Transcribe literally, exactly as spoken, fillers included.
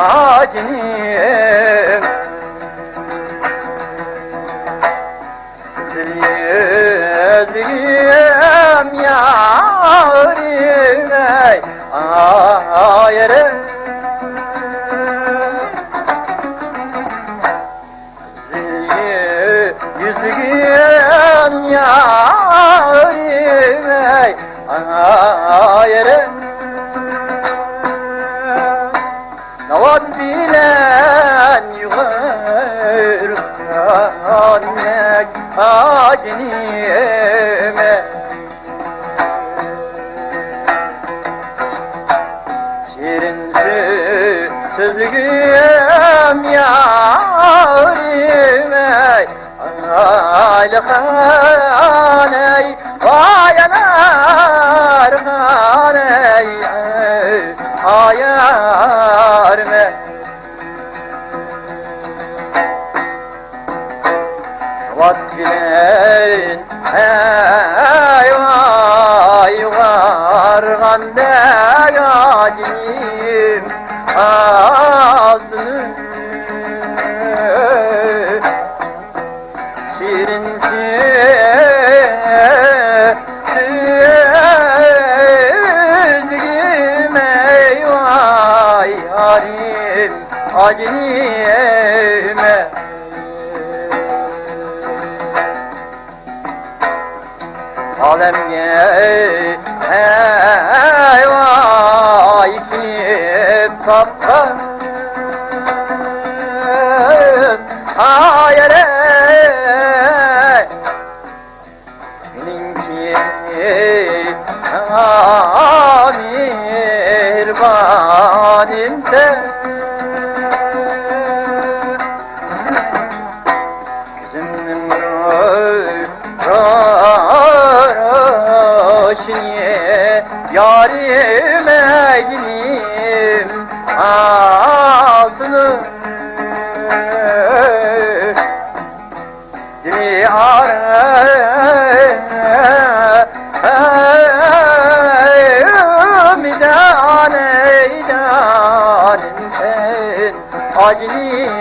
ئاجىنىم، قىزىل يۈزۈم يارىم ئەي، ئايرىم. قىزىل يۈزۈم يارىم ئەي، ئايرىم. ناۋات بىلەن يۇغۇرغاندەك ئاجىنىم ئەي. شېرىن سۆ-، سۆزلىگۈم يارىم ئەي، ئايلىقان ئەي، ۋاي ئانارخان ئەي، ئايارىم ئەي. ۋات بىلەن ھەي ۋاي، يۇغارغاندەك ئاجىم ئالتۇنۇم. شېرىن سۆزلىگۈم ئەي، ۋاي يارىم. ئاجىنىم ئەي، ئالەمگە ھەي ۋاي كېلىپ تاپقان ئايەر ئەي. مېنىڭكى ساڭا مېھرىبانىم سەن. كۆزۈمنىڭ رو-، روشىنى يارىم ئەجىنىم ئالتۇنۇم. دىلى ئارام، ئەي، ئەي، جانىم سەن، ئاجىنىم.